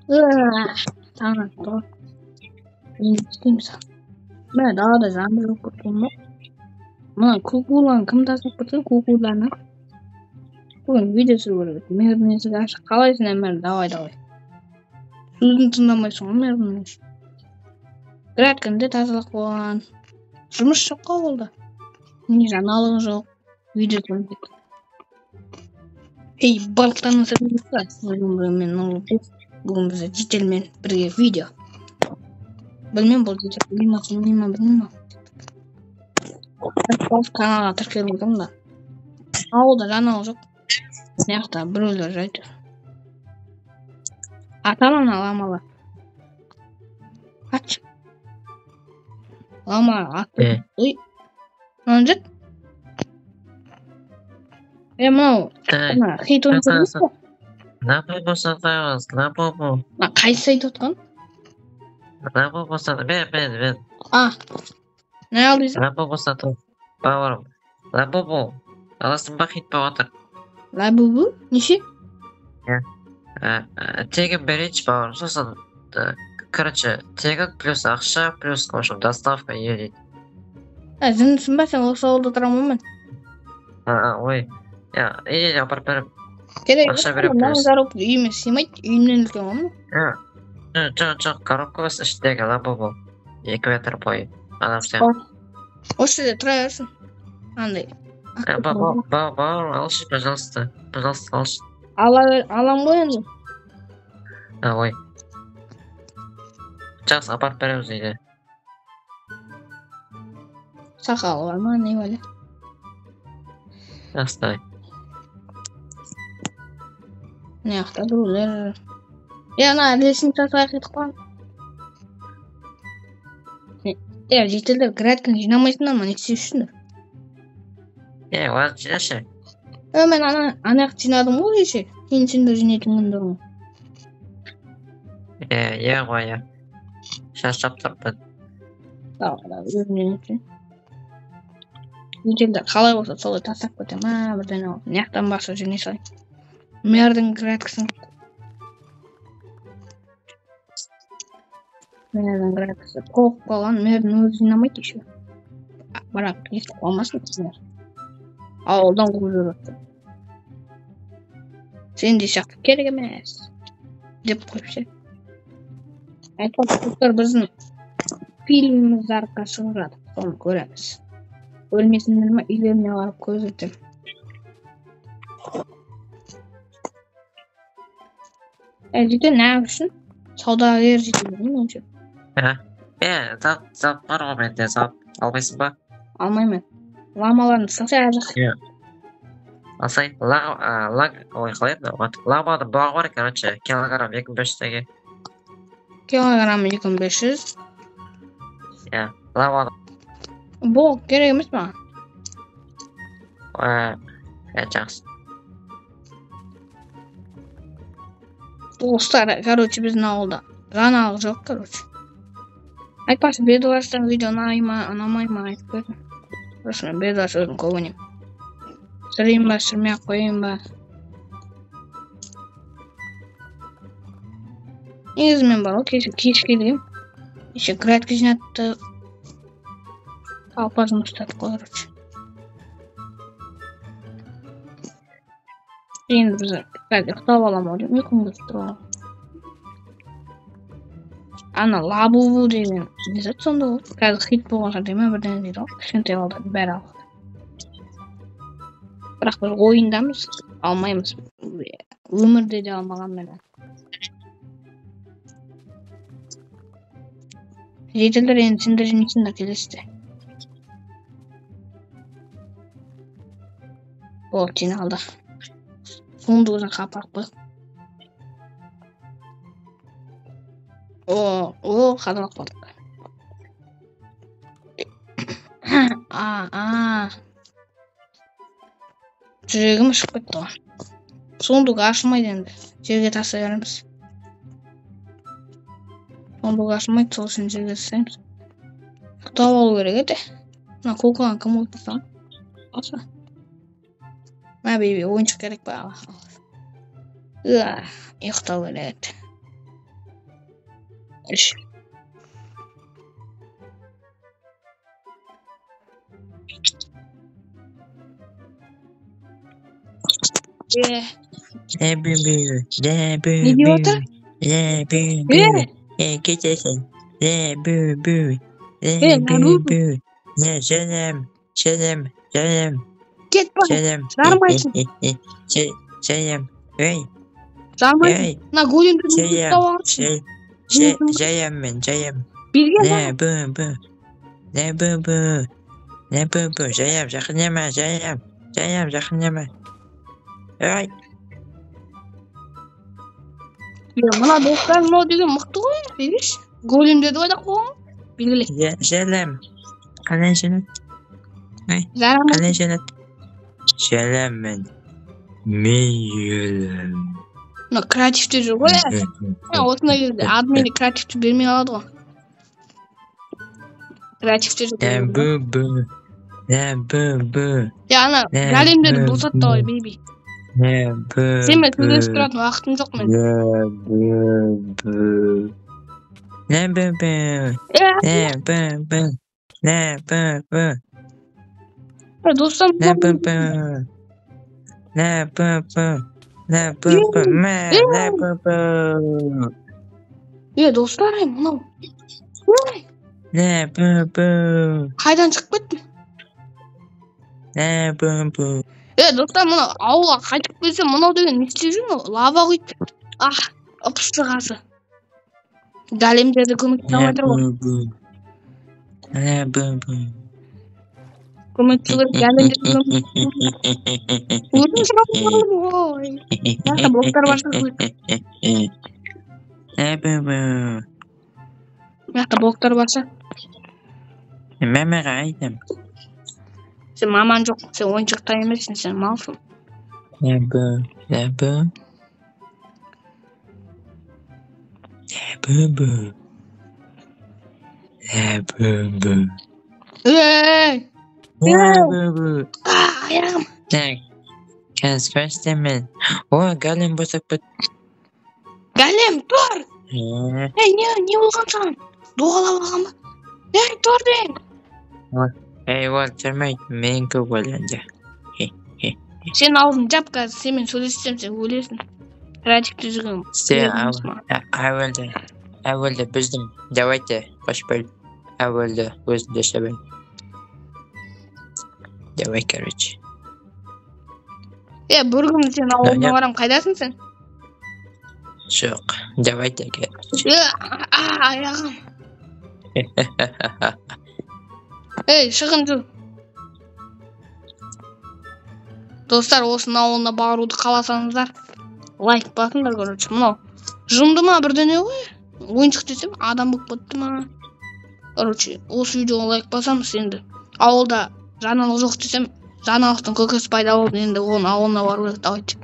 Таң атты ғой. Енді істейміз. Мә, далада жаңбыр жауып кеткен ба? Мына кукуланы кім тастап кеткен, кукуланы? Бүгін видео түсіру керек еді. Мэрдің есігі ашық. Қалайсың, мэр? Давай, давай. Сөзін тыңдамайсың ғой мэрдің. Грядканы де тазалап қойған. Жұмыс жоқ қой болды. Не жаңалығы жоқ. Видео түсіріп кеттік. Ей, балықтарның сәлеметсіз. Мен Нұрлыбек. Бүгін бізде жительмен бірге видео. Білмеймін, бұл житель білмей ма, білмей ма, білмеймін. Каналға тіркеліп отырмын да. Ауылда жаңалық жоқ. Мына жақта біреулер жайды. Атам ана ламалар. Атшы. Лама атты. Ой. Мынаны жет. Мынау. Мына хит ойнап па? Лабубу сатамыз, лабубу. Мына қайсысы айтып отқан? Лабубу сат, мен. А. Не ал дейсің? Лабубу сату. Бауырым. Лабубу. Аласың ба, хит болып отыр. Лабубу? Неше? Тегін берейінші, бауырым. Сосын, короче, тегін плюс ақша, плюс, в общем, доставка ел дейді. Жындысың ба сен, осы ауылда тұрамын мен. Ой. Үйге апарып беремін. Керек Ақша беремін, мына плюс. Коробка үйіме сыймайды, үйімнен үлкен ғой мынау. Жоқ, жоқ, коробка емес, ішіндегі лабубу. 2 метр бойы. Адам сияқты. Осы жерде тұра берсін. Андай. Бауырым, алшы, пожалуйста. Пожалуйста, алшы. Алам ғой енді. Ой. Жақсы, апарып береміз үйге. Сақалы бар ма, не бәле? Жақсы, давай. Мына жақта біреулер. Ана лестница аяқ кетіп қалған. Жительдер, грядканы жинамайсыңдар ма, не істеп жүрсіңдер? Оларды жинашы. Мен ана жақты жинадым ғой кеше. Енді сендер жинайтын күндер ғой. Ғой, е. Шаршап тұрмын. Давай, давай, өзім жинайтын. Жительдер қалай болса солай тастап кетемін. А, бірдеңе болды. Мына жақтан басып жинай салайын. Мэрдің грядкасын. Мэрдің грядкасы толып қалған. Мэрдің өзі жинамайды еще. Бірақ естіп қалмасын мэр. Ауылдан қуып жібереді. Сендей сияқты керек емес деп қойып ше. Айтпақшы, достар, біздің фильміміз жарыққа шығып жатыр. Соны көреміз. Өлмесіндер ме, үйлеріне барып көзетемін. Житель неғып үшін? Саудагер житель ғой меніңше. Зат бар ғой менде, зат. Алмайсың ба? Алмаймын. Ламаларын салсай ар жаққа. Алсай, ой, қалай еді? Ламаның бұғы бар, короче, килограмм 2500 теңге. Килограмм 2500. Ламаның. Бұғы керек емес маған. Жақсы. Достар, короче, біздің ауылда жаңалық жоқ, короче. Айтпақшы, Бедуарстан видео ұнай ма, ұнамай ма айтып қойсын. Просто мен Бедуарс өзім көп ойнаймын. Түсірейін ба, түсірмей ақ қояйын ба? Негізі мен бар ғой, кеше кеш келгем. Еще грядка жинатты. Алпа жұмыс істедік қой, короче. Енді біз қазір ұйықтап аламын ау деймін, ұйқым келіп тұр ғой. Ана лабубу деген не зат сонда ол? Қазір хит болған шығар деймін, бірдеңе дейді ғой. Кішкентай балдардың бәрі алады. Бірақ біз ойындамыз, алмаймыз. Өмірде де алмағанмын мен. Жительдер, енді сендер жинайсыңдар келесіде. Болды, жиналды. Сундугын жаққа апарып қойық. О, о, қадалып қалдық. А. Жүрегім ұшып кетті ғой. Сундук ашылмайды енді. Жерге тастай береміз. Сундук ашылмайды, сол үшін жерге тастаймыз. Ұйықтап алу керек еді. Мына кукланы кім қойып тастаған? Алшы. Мә, бейби, ойыншық керек па? Ұйықтау керек еді. 3. Е. Не бü бü. Не бü Не деп бü. отыр? Не бü бü. Е, Е, кетесің. Не бü бü. Е, Не бü Нару. бü. Не женем. Женем. Женем. Кет бар. Женем. Жармайсың. Женем. Ей, Жармайсың. ей. Мына големді Жаям. ұстап алыпсың. Жаям мен, жаям. Берген Не бü бü. Не бü бü. Не бü бü. Жаям, жақын ема, жаям. Жаям, жақын ема. Ей. Мына достар, мынау деген мықты ғой, видишь? Големдерді қайда қойған? Белгіле. Желем. Қалай желет? Жарамай. Қалай желет? Желем мен. Мен желем. Мына креативте жүр ғой. Ә, осындай кезде админге креативті бермей қалады ғой. Креативте жүр. Не бü бü. Не бü бü. Я ана Не, големдерді бü, босат бü. давай, бейби. Не бü Сенімен сөйлесіп бü. тұратын уақытым жоқ мен. Не бü бü. Не бü бü. Е, Не бü бü. Не бü бü. достар, Не бü бü. Не бü бü. Не бü бü. Мә, не бü бü. Е, достар, ей, мынау Не бü бü. қайдан шығып кеттің? Не бü бü. Е, достар, мынау ауылға қайтып келсем, мынау деген не істеп жүр мынау? Лава құйды. Ах, ып-ыстығасы. Големдерді көмектесе Не алмай тұр ғой. бü бü. Не бü бü. Көмектесу керек, големдерді көмектесу. Өзім шығып қалдым ғой. Мына жақта блоктар бар шығар. Не бü бü. Мына жақта блоктар бар шығар. Мамаға айтам. Сен маман жоқ, сен ойыншықта емессің, сен малсың. Не бü. Не бü. Не бü бü. Не бü бü. Ей! Не бü бü. А, аяғым. Так. Қазір көрсетемін. О, голем босап кетті. Голем, тұр! Е, Ей, не болған саған? Доғалап алған ба? Ей, тұр деймін. Ей, ол тұрмайды. Менікі ол енді. Сен аузын жап қазір, сенімен сөйлессем, сен өлесің. Креативте жүрген. Сен емес ма? әуелді, әуелді біздің, давайте, қашпай. Әуелді өзіңді шабай. Давай, короче. Е, бір күні сен ауылына барам, қайдасың сен? Жоқ, давайте, короче. Е, а, аяғым. Ей, шығын жүр. Достар, осының ауылына баруды қаласаңыздар, лайк басыңдар, короче. Мынау жынды ма бірдеңе ғой? Ойыншық десем, адам болып кетті ма? Короче, осы видеоға лайк басамыз енді. Ауылда жаңалық жоқ десем, жаңалықтың көкесі пайда болды, енді оның ауылына бару керек, давайте.